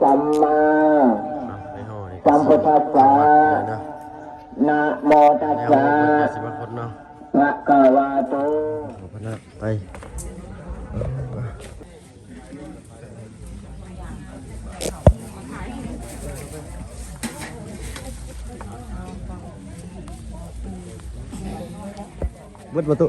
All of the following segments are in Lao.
ສຳມາ ອ່ະ ໄປຫໍ່ນີ້ ສຳພຸດທັດສະ ເນາະ ນະໂມຕັດສະ ໄປຫາເພິ່ນກໍຊິມາຄົນເນາະ ພະຄະວາໂຕ ເອົາພະນະໄປ ເບິດບໍ່ຕຸ?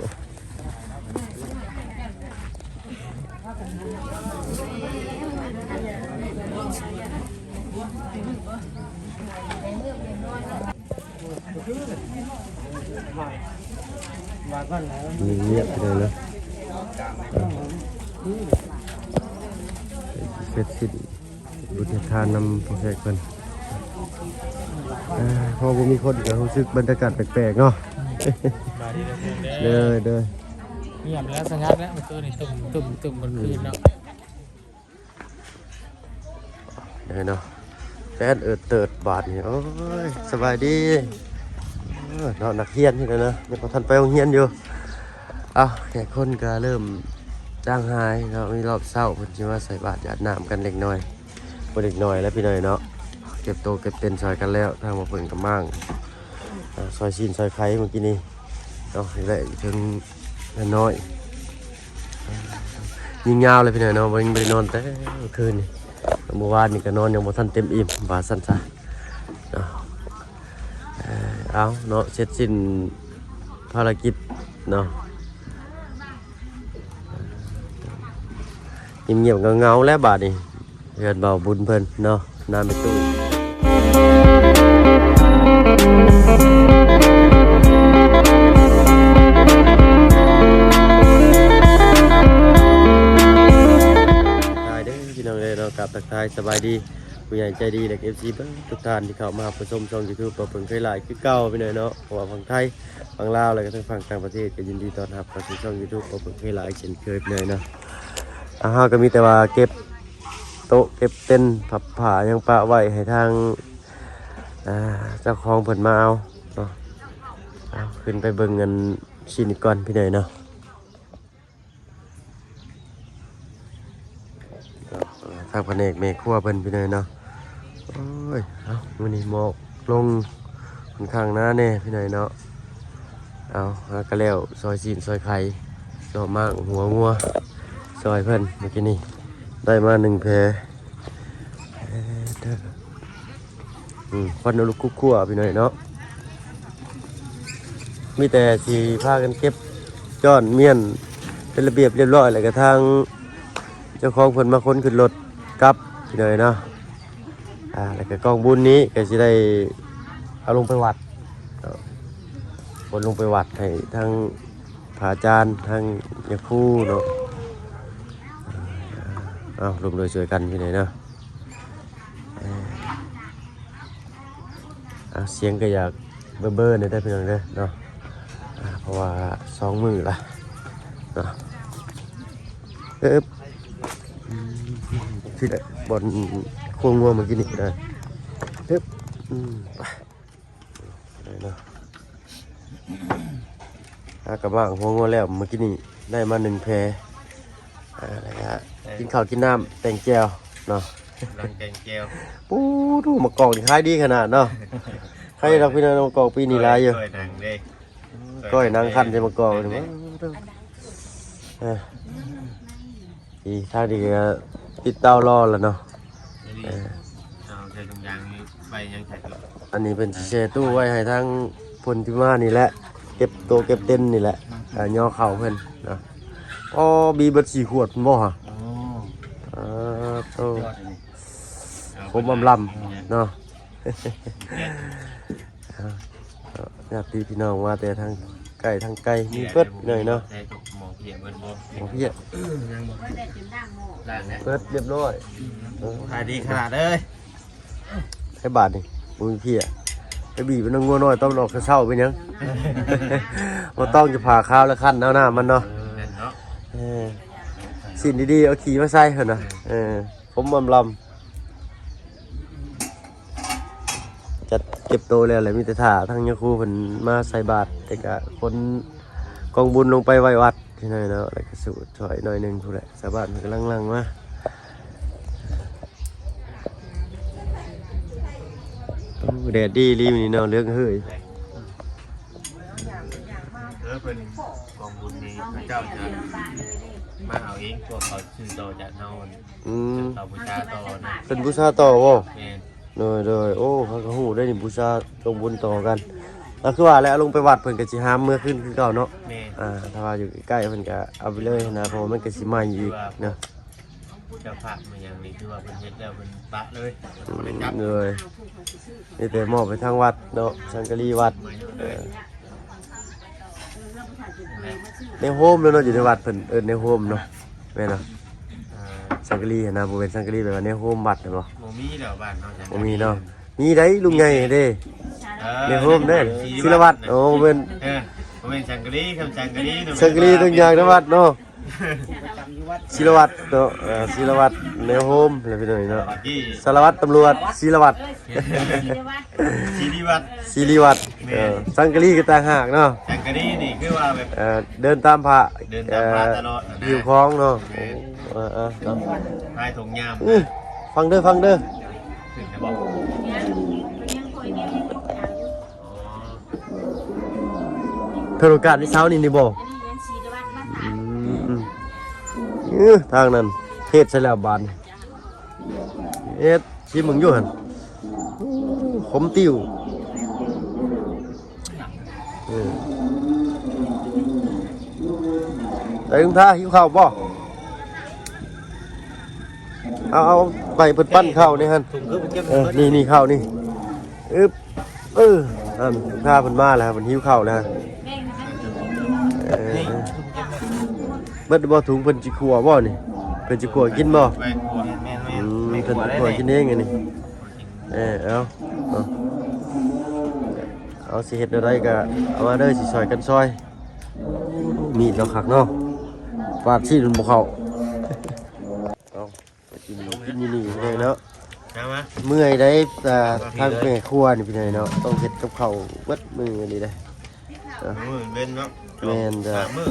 ງຽບໆເລີຍນະ ເສັດສິ້ນ ບຸນເຮັດທານນຳພວກແຂກເພິ່ນ ເອີ ພໍບໍ່ມີຄົນກໍຮູ້ສຶກບັນຍາກາດແປກໆເນາະ ສະບາຍດີເດີ ເດີ ເດີ ງຽບແລ້ວ ສະຫງັບແລ້ວ ມື້ຄືນນີ້ຕຸ້ມໆໆ ເບິດຄືນເນາະ ເດີເນາະ ແຕ່ເອີດເຕີດບາດນີ້ ໂອ້ຍ ສະບາຍດີ ເອີ ເນາະ ນັກຮຽນນີ້ແຫຼະເນາະ ຍັງບໍ່ທັນໄປໂຮງຮຽນຢູ່ ເອົ້າ ແຂກຄົນກໍເລີ່ມຈາງຫາຍເນາະ ມີຮອບເຊົ້າເພິ່ນຊິມາໃສ່ບາດຢາດນ້ຳກັນເລັກນ້ອຍ ບໍ່ເລັກນ້ອຍແລ້ວພີ່ນ້ອງເນາະ ເກັບໂຕເກັບເຕັນຊ່ອຍກັນແລ້ວ ທາງໝໍເພິ່ນກຳລັງ ອ່າ ຊອຍຊີ້ນຊອຍໄຂ່ມື້ກີ້ນີ້ເນາະ ແລະ ເຖິງນ້ອຍ ຍິງຍາວເລີຍພີ່ນ້ອງເນາະ ບໍ່ໄດ້ນອນແຕ່ມື້ຄືນນີ້ ເມື່ອວານນີ້ກໍນອນຍັງບໍ່ທັນເຕັມອີ່ມ ວ່າຊັ້ນຊະເນາະ ເອີ ເອົາເນາະ ເສັດສິ້ນພາລະກິດເນາະ ງຽບໆເຫງົາໆແລ້ວບາດນີ້ ເຮືອນເບົາບຸນເພິ່ນເນາະ ໜ້າແມ່ຕູ້ ທັກທາຍເດີພີ່ນ້ອງເດີເນາະ ກັບທັກທາຍສະບາຍດີ ຜູ້ໃຫຍ່ໃຈດີ ແລະ ເອັຟຊີ ເບິດທຸກທ່ານທີ່ເຂົ້າມາຮັບມາຊົມຊ່ອງຢູທູບ ບໍ່ເພິ່ງເຄີຍຫຼາຍຄືເກົ່າພີ່ນ້ອງເນາະ ບໍ່ວ່າຝັ່ງໄທ ຝັ່ງລາວ ແລະ ກະທັງຝັ່ງຕ່າງປະເທດ ກໍຍິນດີຕ້ອນຮັບເຂົ້າສູ່ຊ່ອງຢູທູບ ບໍ່ເພິ່ງເຄີຍຫຼາຍເຊັ່ນເຄີຍພີ່ນ້ອງເນາະ ອ່າ ເຮົາກໍມີແຕ່ວ່າເກັບ ໂຕະເກັບເຕັນ ພັບຜ້າຫຍັງປະໄວ້ໃຫ້ທາງ ອ່າ ເຈົ້າຂອງເພິ່ນມາເອົາເນາະ ເອົາ ຂຶ້ນໄປເບິ່ງອັນຊີ້ນອີກກ່ອນພີ່ນ້ອງເນາະ ທາງພະແນກແມ່ຄົວເພິ່ນພີ່ນ້ອງເນາະ ໂອ້ຍ ເອົາ ມື້ນີ້ໝອກລົງຂ້ອນຂ້າງໜາແດ່ພີ່ນ້ອງເນາະ ເອົາ ຫາກະແລ້ວ ຊອຍຊີ້ນຊອຍໄຂ່ ຊອຍໝາກຫົວງົວ ຊອຍເພິ່ນ ມື້ກີ້ນີ້ ໄດ້ມາໜຶ່ງແພ ເອີ ເດີ ອືມ ຄວັນລຸກຄຸ່ວໆ ພີ່ນ້ອງເນາະ ມີແຕ່ຊິພາກັນເກັບຈ້ອນມ້ຽນເປັນລະບຽບລຽບຮ້ອຍ ແລ້ວກະທາງເຈົ້າຂອງເພິ່ນມາຂົນຂຶ້ນລົດກັບ ພີ່ນ້ອງເນາະ ອ່າ ແລ້ວກະກອງບຸນນີ້ກະຊິໄດ້ເອົາລົງໄປວັດເນາະ ຂົນລົງໄປວັດໃຫ້ທາງ ພະອາຈານ ທາງຍາຄູເນາະ ເອົາ ຮ່ວມດ້ວຍຊ່ວຍກັນຢູ່ນີ້ເນາະ ເອີ ເອົາ ສຽງກໍຢາກເບີໆ ແດ່ເດີພີ່ນ້ອງເດີເນາະ ອ່າ ເພາະວ່າສອງມື້ລະເນາະ ເອີບ ທີ່ບ່ອນຄົວງົວມື້ກີ້ນີ້ເດີ ເອີບ ອືມ ໄປ ໄດ້ເນາະ ຫາກະມ້າງຫົວງົວແລ້ວ ມື້ກີ້ນີ້ໄດ້ມາໜຶ່ງແພ ອ່າ ແລ້ວກະກິນເຂົ້າກິນນ້ຳແຕ່ງແຈ່ວເນາະ ກຳລັງແຕ່ງແຈ່ວ ປູ້ ໝາກກອກນີ້ຂາຍດີຂະໜາດເນາະ ໃຄດອກພີ່ນ້ອງ ໝາກກອກປີນີ້ຫຼາຍຢູ່ ກ້ອຍໜັງເດ້ ກ້ອຍໜັງຄັນໃສ່ໝາກກອກນີ້ ເອີ ອີ ທາງນີ້ກໍຕິດເຕົາລໍລະເນາະ ເອີ ເອົາໃສ່ຖົງຢາງນີ້ໄວ້ຍັງໃສ່ ອັນນີ້ເພິ່ນຊິແຊ່ຕູ້ໄວ້ໃຫ້ທາງຄົນທີ່ມານີ້ແຫຼະ ເກັບໂຕເກັບເຕັນນີ້ແຫຼະ ອ່າ ຍໍເຂົ້າເພິ່ນເນາະ ອໍ ບີເບິດສີ່ຂວດພຸ້ນບໍ່ຫະ ໂອ້ ອ່າ ໂຕ ສຸດຍອດອັນນີ້ ຄົມອຳລຳເນາະ ຍາດຕິພີ່ນ້ອງມາແຕ່ທາງໃກ້ທາງໄກມີເບິດເລີຍເນາະ ໝໍເພຍເບິດບໍ່ ໝໍເພຍ ຍັງບໍ່ ເບິດລຽບຮ້ອຍ ຂາຍດີຂະໜາດເລີຍ ໃຊ້ບາດນີ້ບໍ່ມີເພຍ ໄປບີບເອົາງົວນ້ອຍຕ້ອງອອກເຊົ້າໆ ເປັນຫຍັງ ບໍ່ຕ້ອງຈະຜ່າຄາວແລ້ວຄັ້ນເອົານ້ຳມັນເນາະ ເອີ ແມ່ນເນາະ ເອີ ຊີ້ນດີໆ ເອົາຂີ້ມາໃສ່ເພິ່ນນະ ເອີ ຄົມອຳລຳ ຈັດເກັບໂຕແລ້ວແຫຼະ ມີແຕ່ຖ້າທາງຍາຄູເພິ່ນມາໃສ່ບາດ ແລ້ວກະຂົນກອງບຸນລົງໄປໄວ້ວັດ ພີ່ນ້ອງເນາະ ແລ້ວກະສູດຊ່ອຍໜ້ອຍໜຶ່ງພຸ້ນແຫຼະ ຊາວບ້ານເພິ່ນກຳລັງຫຼັ່ງມາ ແດດດີອີ່ຫຼີມື້ນີ້ເນາະ ເຫຼືອງເຮີຍ. ເອີ ເພິ່ນກອງບຸນນີ້ເຂົາເຈົ້າຈະມາເອົາເອງ ພວກເຂົາຊື້ຕໍ່ຈາກເຮົາ ອືມ ເຂົາບູຊາຕໍ່ນະ ເພິ່ນບູຊາຕໍ່ບໍ່? ແມ່ນ ໂດຍໆ ໂອ້ ເຮົາກໍຮູ້ໄດ໋ນີ້ ບູຊາກອງບຸນຕໍ່ກັນ. ກໍຄືວ່າແຫຼະ ລົງໄປວັດເພິ່ນກໍຊິຫາມເມືອຄືນຄືເກົ່າເນາະ. ແມ່ນ ອ່າ ຖ້າວ່າຢູ່ໃກ້ໆ ເພິ່ນກໍເອົາໄປເລີຍນະ ເພາະວ່າມັນກໍຊິໃໝ່ອີກນະ. ເຈົ້າພາບມາຫຍັງນີ້ ຄືວ່າເພິ່ນເຮັດແລ້ວເພິ່ນປະເລີຍ ອືມ ບໍ່ໄດ້ຈັບ ໂດຍ ມີແຕ່ມອບໃຫ້ທາງວັດເນາະ ສັງກະລີວັດ ເອີ ແນວໂຮມເນາະ ຢູ່ໃນວັດເພິ່ນເອີ້ນແນວໂຮມເນາະ ແມ່ນບໍ່? ເອີ ສັງກະລີຫັ້ນນະ ບໍ່ແມ່ນສັງກະລີ ແບບວ່າແນວໂຮມວັດແມ່ນບໍ່? ບໍ່ມີແລ້ວບ້ານເຮົາ ບໍ່ມີເນາະ. ມີໄດ໋ ລຸງໃຫຍ່ເດ້ ເອີ ແນວໂຮມເດ້ ສິລະວັດ ໂອ້ ແມ່ນ ເອີ ບໍ່ແມ່ນສັງກະລີ ຄັນສັງກະລີ ສັງກະລີຕ້ອງຍ່າງໃນວັດເນາະ. ສິລະວັດເນາະ ເອີ ສິລະວັດແນວໂຮມແຫຼະພີ່ນ້ອງເນາະ ສາລະວັດຕຳຫຼວດ ສິລະວັດ ສິລິວັດ ສິລິວັດ ແມ່ນ ເອີ ສັງກະລີກໍຕ່າງຫາກເນາະ. ສັງກະລີນີ້ຄືວ່າແບບ ເອີ ເດີນຕາມພະ ເດີນຕາມພະຕະຫຼອດນະ ຫິ້ວຂອງເນາະ. ແມ່ນ ເອີໆ ເນາະ ພາຍຖົງຍາມ ອື ຟັງເດີ ຟັງເດີ ຂຶ້ນແລ້ວບໍ່? ອໍ ເພິ່ນໂອກາດໃນເຊົ້ານີ້ນີ້ບໍ່? ອືມ ອື ທາງນັ້ນເຮັດໃສ່ແລ້ວບາດນີ້ ເຮັດຊິມຶງຢູ່ຫັ້ນ ຂົມຕິ້ວ ເອີ ໄດ້ລຸງທາ ຫິວເຂົ້າບໍ່? ເອົາ ເອົາໄປເພິ່ນປັ້ນເຂົ້ານີ້ຫັ້ນ ເອີ ນີ້ໆ ເຂົ້ານີ້ ອຶບ ເອີ ນັ້ນ ພາເພິ່ນມາແລ້ວ ເພິ່ນຫິວເຂົ້າແລ້ວ ເອີ ເບິດບໍ່? ທຸງເພິ່ນຊິຂົ້ວບໍ່ນີ້? ເພິ່ນຊິຂົ້ວກິນບໍ່? ແມ່ນໆ ອືມ ເພິ່ນຊິຂົ້ວກິນເອງອັນນີ້ ເອີ ເອົາ ເອົາ ເອົາ ຊິເຮັດແນວໃດກໍເອົາມາເດີ ຊິຊ່ອຍກັນຊ່ອຍ. ມີດລາວຄັກເນາະ ຟາດຊີ້ນມັນບໍ່ເຂົ້າ ເອົາ ໄປກິນ ກິນຢູ່ນີ້ເລີຍເນາະ ມາ ມາ ເມື່ອຍໄດ໋ ອ່າ ທາງແມ່ຄົວນີ້ພີ່ນ້ອງເນາະ ຕ້ອງເຮັດກັບເຂົ້າເບິດມື້ນີ້ເດ້ ມື້ເວັນເນາະ ແມ່ນຈ້ະ ສາມມື້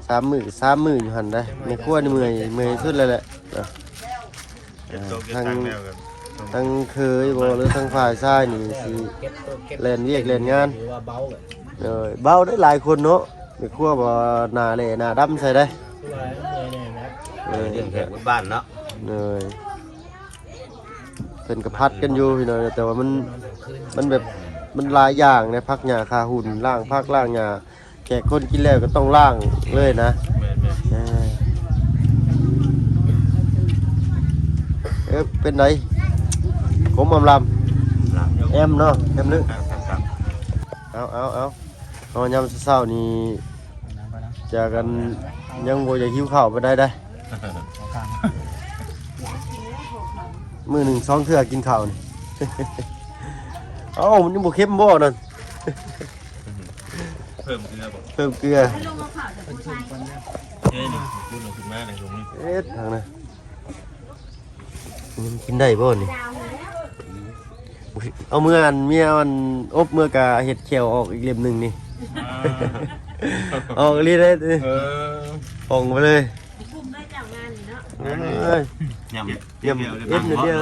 ສາມມື້ ສາມມື້ຢູ່ຫັ້ນໄດ໋ ແມ່ຄົວນີ້ເມື່ອຍ ເມື່ອຍສຸດແລ້ວແຫຼະ ເອີ ທາງ ທາງເຂີຍບໍ່ ຫຼືທາງຝ່າຍຊາຍນີ້ຊິແລ່ນວຽກແລ່ນງານ ໂດຍ ເບົາໄດ໋ ຫຼາຍຄົນເນາະ ແມ່ຄົວບໍ່ໜ້າແຫຼ້ໜ້າດຳໃສ່ໄດ໋ ເອີ ລ້ຽງແຂກເບິດບ້ານເນາະ ໂດຍ ເພິ່ນກໍຜັດກັນຢູ່ພີ່ນ້ອງ ແຕ່ວ່າມັນ ມັນແບບ ມັນຫຼາຍຢ່າງນະ ຜັກຫຍ້າຄາຫຸ່ນ ລ້າງຜັກລ້າງຫຍ້າ ແຂກຄົນກິນແລ້ວກໍຕ້ອງລ້າງເລີຍນະ ແມ່ນໆ ເອີ ເອີ ເປັນໃດ? ຂົມອຳລຳ ອຳລຳຢູ່ ແອມເນາະ ແອມເລີຍ ຄັກໆໆ ເອົາໆໆ ເຮົາຍາມເຊົ້າໆນີ້ ຈາກກັນຍັງບໍ່ຢາກຫິວເຂົ້າປານໃດໄດ໋ ມື້ໜຶ່ງສອງເທື່ອກິນເຂົ້ານີ້ ເອົ້າ ມັນຍັງບໍ່ເຄັມບໍ່ນັ້ນ? ເພີ່ມເກືອບໍ່? ເພີ່ມເກືອ ເອີ ນີ້ ປຸ້ນເອົາຂຶ້ນມາໃນຖົງນີ້ ເຮັດທາງນະ ມັນກິນໄດ້ບໍ່ນີ້? ເອົາເມືອ ອັນເມຍ ອັນອົບເມືອກະເຮັດແຂ້ວອອກອີກເຫຼັ້ມໜຶ່ງນີ້ ອ່າ ອອກອີ່ຫຼີເດ້ ເອີ ປ່ອງໄປເລີຍ ເອີຍ ຍຳ ຍຳ ເອັນດຽວ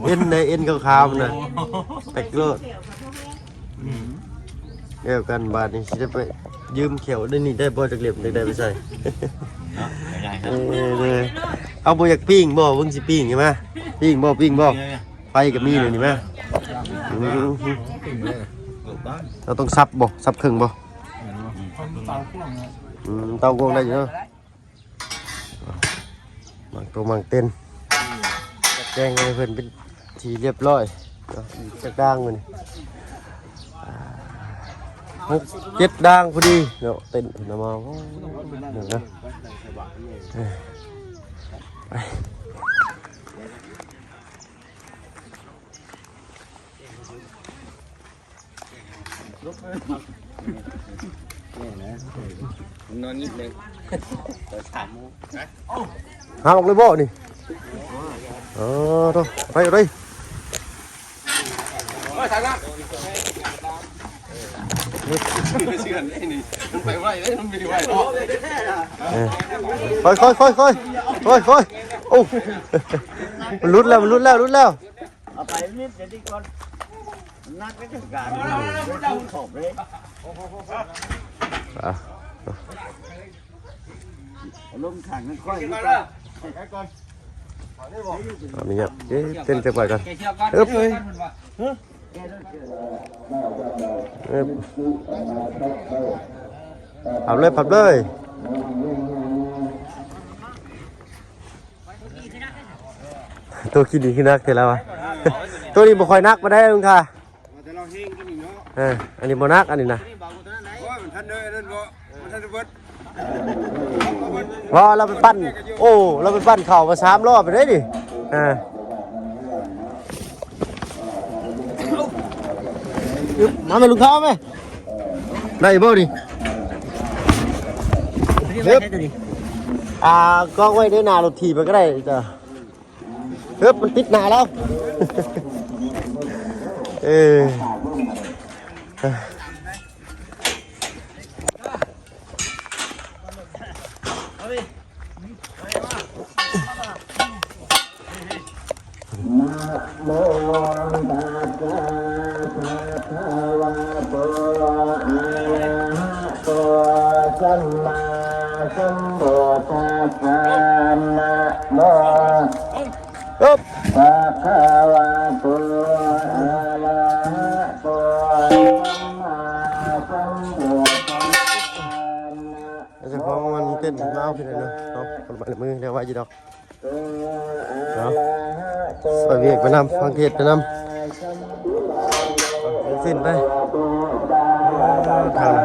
ເອັນໃດ ເອັນຂາວໆ ນະ ໂອ້ ແຕກໂລດ ອືມ ແລ້ວກັນບາດນີ້ ຊິໄດ້ໄປຢືມແຂ້ວໄດ້ນີ້ໄດ້ບໍ່ ຈັກເຫຼັ້ມ ຈັກໄດ້ໄປໃສ່ ເນາະ ເອີ ເອົາ ບໍ່ຢາກປີ້ງບໍ່? ເບິ່ງຊິປີ້ງໃຊ່ມະ ປີ້ງບໍ່? ປີ້ງບໍ່? ໄຟກໍມີເດນີ້ມະ ອືມ ເຮົາຕ້ອງສັບບໍ່? ສັບເຄິ່ງບໍ່? ອືມ ເຕົາກວງໄດ້ຢູ່ເນາະ ໝາກຕົວໝາກເຕັນ ຈັດແຈງໃຫ້ເພິ່ນເປັນທີ່ຮຽບຮ້ອຍເນາະ ອີກຈັກດາງມື້ນີ້ ຫົກເຈັດດາງພໍດີເນາະ ເຕັນເພິ່ນເອົາມາ ໂອ້ ເນາະ ເອີ ໄປ. ນອນຍິບເລີຍ ຕອນສາມໂມງ ຫາອອກເລີຍບໍ່ນີ້? ເອີ ໂທ້ ໄປເລີຍ ເອີ ຄ່ອຍໆໆໆ ໂອ້ ມັນຫຼຸດແລ້ວ ມັນຫຼຸດແລ້ວ ຫຼຸດແລ້ວ ເອົາໄປນິດດຽວກ່ອນ. ໜັກເດ້ການຂອບເດ້ ອ່ະ ລົງຂ້າງນັ້ນຄ່ອຍ ຂໍອະນຸຍາດ ເອີ ເຕັ້ນຈັກບາດກ່ອນ ເອີບ ເອີບ ພັບເລີຍ ພັບເລີຍ. ໂຕຂີ້ໜີຄືໜັກແທ້ລະວະ ໂຕນີ້ບໍ່ຄ່ອຍໜັກປານໃດລຸງຄ່າ ວ່າແຕ່ລາວແຮງຕົວນີ້ເນາະ ເອີ ອັນນີ້ບໍ່ໜັກ ອັນນີ້ນະ ໂອ້ຍ ມັນທັນເດີ ອັນນັ້ນບໍ່ ມັນທັນໄດ້ເບິດ ວ່າລາວໄປປັ່ນ ໂອ້ ລາວໄປປັ່ນເຂົ້າມາສາມຮອບໄປເດ້ນີ້ ອ່າ ອຶບ ມາແມ່ລູກຄ້າແມ່ ໄດ້ບໍ່ນີ້ ເອີບ ອ່າ ກອງໄວ້ໃນໜ້າລົດຖີບມັນກໍໄດ້ຈ້ະ. ເອີບ ມັນຕິດໜ້າລາວ ເອີ ນະໂມຕັດສະ ພະຄະວະໂຕ ອະລະຫະໂຕ ສຳມາສຳພຸດທັດສະ ນະໂມ ປຶບ ພະຄະວະໂຕ ອະລະຫະໂຕ ສຳມາສຳພຸດທັດສະ ເຈົ້າຂອງມັນເຕັ້ນລາວພີ່ນ້ອງເນາະ ເອົາຄົນມາໃນມືແລ້ວໄວ້ຢູ່ດອກເນາະ ຊ່ອຍວຽກໄປນຳ ຟັງເທດໄປນຳ. ເປັນສິ້ນໄປ ເອີ ທາງນັ້ນ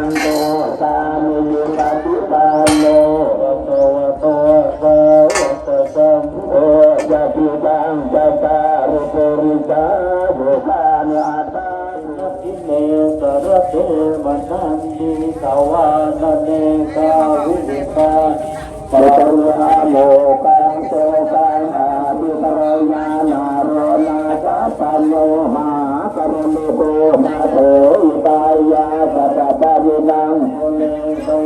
ເມ ສະລະເຕ ມະນັນຕິ ສະວານະເນ ກາວິນິກາ ປະຕະລາໂມກັງ ໂຕກັງ ອາທິກະຣະຍານາໂຣນາສະປະໂນ ມະຫາກາລຸນິໂກ ນາໂຖ ຫິຕາຍາ ສັດຖະປາລິນັງ ສະ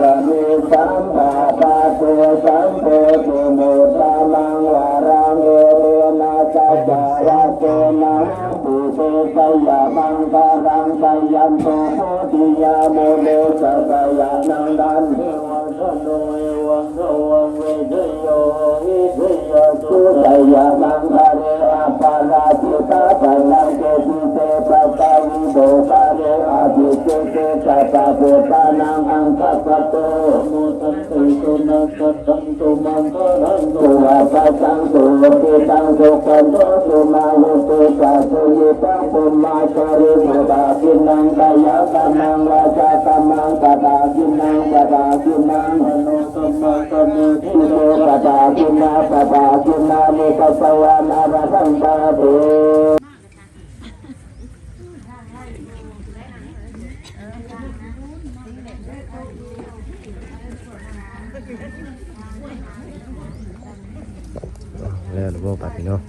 ຍາມິ ສຳປະປາໂກ ສັນໂຕ ສຸມຸດຕະມັງ ວະລັງ ເອເຕນະ ສັດຖະວັດເຕນະ ເສ ສະຍະມັງຄະລັງ ຈະຍັນໂຕ ໂພທິຍາ ມຸນີ ສັກກາຍານັງ ທັນເທວະ ສະໂນ ເອວັງ ສະວັງ ວິທະໂຍ ວິທະຍາ ສະຍະມັງຄະເລ ອະປະລາຈິຕາພະລັງ ເກ ເສ ປະກາວິໂດ ກາເລ ອະພິເສເກ ສັບພະພຸດທານັງ ອັງຄະປະໂຕ ໂມທັນເຕ ສຸນັກຂັດທັນ ສຸມັງຄະລັງ ສຸວາປະສັງ ສຸຫຸດທິຕັງ ສຸຂັນໂທ ສຸມາຫຸຕຸ ສະສຸຍິຕັງ ປຸມມະຈາຣິ ປະດາກິນນັງ ກາຍະກຳມັງ ວາຈາກຳມັງ ປະດາກິນນັງ ປະດາກິນນັງ ມະໂນກຳມັງ ປະເນທິໂຕ ປະດາກິນນາ ປະດາກິນນາ ເມກະສະວານາ ອະລະຫັນຕາ ເຕ ແລ້ວບໍ່ບັດນີ້ເນາະ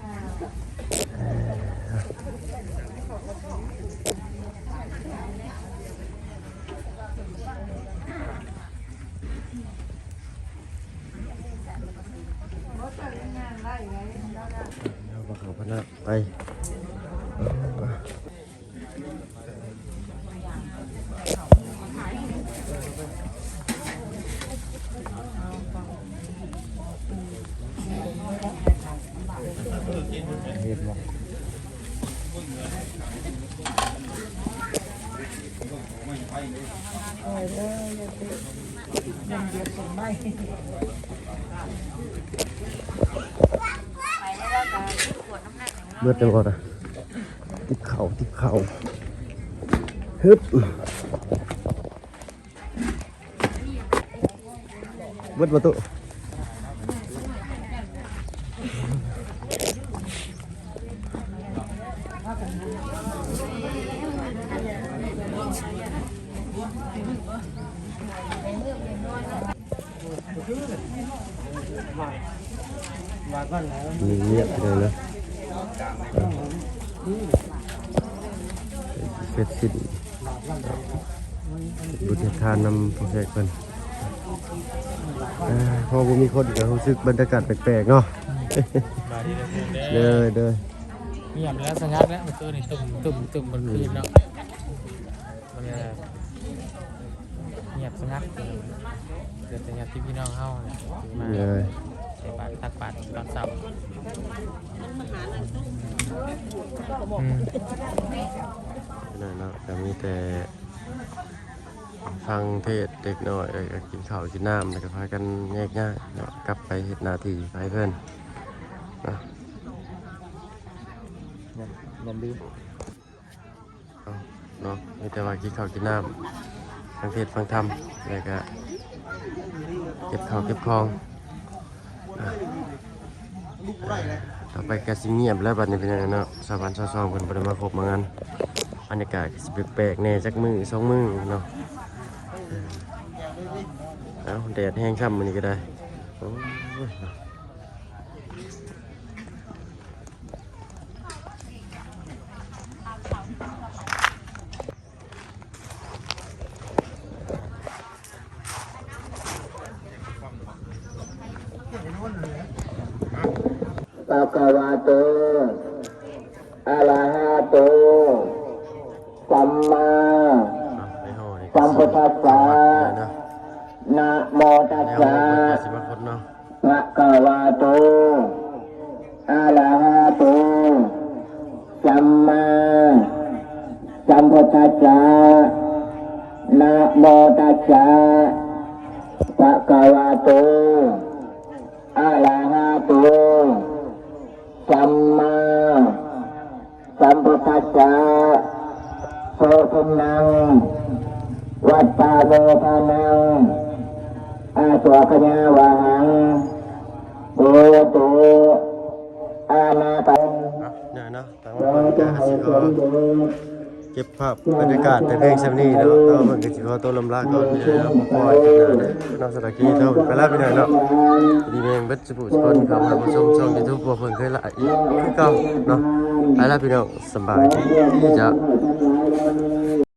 ເຮົາກໍເຂົ້າພະນະໄປ ເຮັດບໍ່? ເບິດແລ້ວບໍ່ນະ? ຕິບເຂົ້າ ຕິບເຂົ້າ ຮຶບ. ເບິດບໍ່ຕຸ? ງຽບໆ ເລີຍນະ ເສັດສິ້ນ ບຸນທານນຳພໍ່ແຂກເພິ່ນ. ເອີ ພໍບໍ່ມີຄົນກໍຮູ້ສຶກບັນຍາກາດແປກໆ ເນາະ. ເດີ ເດີ. ງຽບແລ້ວສະຫງັດແລ້ວ ມື້ຄືນນີ້ ຕຸ້ມ ຕຸ້ມ ຕຸ້ມເບິດຄືນເນາະ ມັນກໍງຽບສະຫງັດ ເກີດແຕ່ຍາດພີ່ນ້ອງເຮົາແຫຼະ ທີ່ມາ ເອີ ໃສ່ບາດ ຕັກບາດຕອນເຊົ້າ ອືມ ນັ້ນເນາະ ກໍມີແຕ່ ຟັງເທດເດັກນ້ອຍ ແລ້ວກໍກິນເຂົ້າກິນນ້ຳ ແລ້ວກໍພາກັນແຍກຍ້າຍເນາະ ກັບໄປເຮັດໜ້າທີ່ໄປເພິ່ນເນາະ ຢ່າ ຢ່າລືມ ເອົາເນາະ ມີແຕ່ວ່າກິນເຂົ້າກິນນ້ຳ ຟັງເທດຟັງທຳ ແລ້ວກໍເກັບເຂົ້າເກັບຂອງ ອ່ະ ຕໍ່ໄປກໍຊິງຽບແລ້ວບັດນີ້ພີ່ນ້ອງເນາະ ຊາວບ້ານຊາວຊ່ອງເພິ່ນບໍ່ໄດ້ມາຄົບມາງານ ບັນຍາກາດກໍຊິແປກໆແດ່ຈັກມື້ສອງມື້ເນາະ ເອົ້າ ແດດແຮງຊ້ຳມື້ນີ້ກໍໄດ້ ໂອ້ຍເນາະ. ພະຄະວະໂຕ ອະລະຫະໂຕ ສຳມາ ສຳພຸດທັດສະ ນະໂມຕັດສະ ພະຄະວະໂຕ ອະລະຫະໂຕ ສຳມາສຳພຸດທັດສະ ນະໂມຕັດສະ ພະຄະວະໂຕ ອະລະຫະໂຕ ສຳມາ ສຳພຸດທັດສະ ໂສທິນນັງ ວັດປະເວທານັງ ອາສວະຂະຍາວະຫັງ ເອເຕ ອະນາປະ ອ່ະ ເນາະ ທາງເພິ່ນກໍຊິຂໍເກັບພາບບັນຍາກາດແຕ່ພຽງສ່ຳນີ້ເນາະ ແຕ່ວ່າເພິ່ນກໍຊິຂໍຕົວລຳລາກ່ອນເນາະ ພໍ້ກັນໃນຄລິບໜ້າເດີເນາະ ສຳລັບຄລິບນີ້ເນາະ ໄປລະພີ່ນ້ອງເນາະ ດີແມ່ນເບິດ ສຸຜູ້ສຸຄົນ ເຂົ້າມາຮັບຊົມຊ່ອງຢູທູບພວກເພິ່ນເຄີຍຫຼາຍຄືເກົ່າເນາະ ໄປລະພີ່ນ້ອງ ສະບາຍດີເຈົ້າ.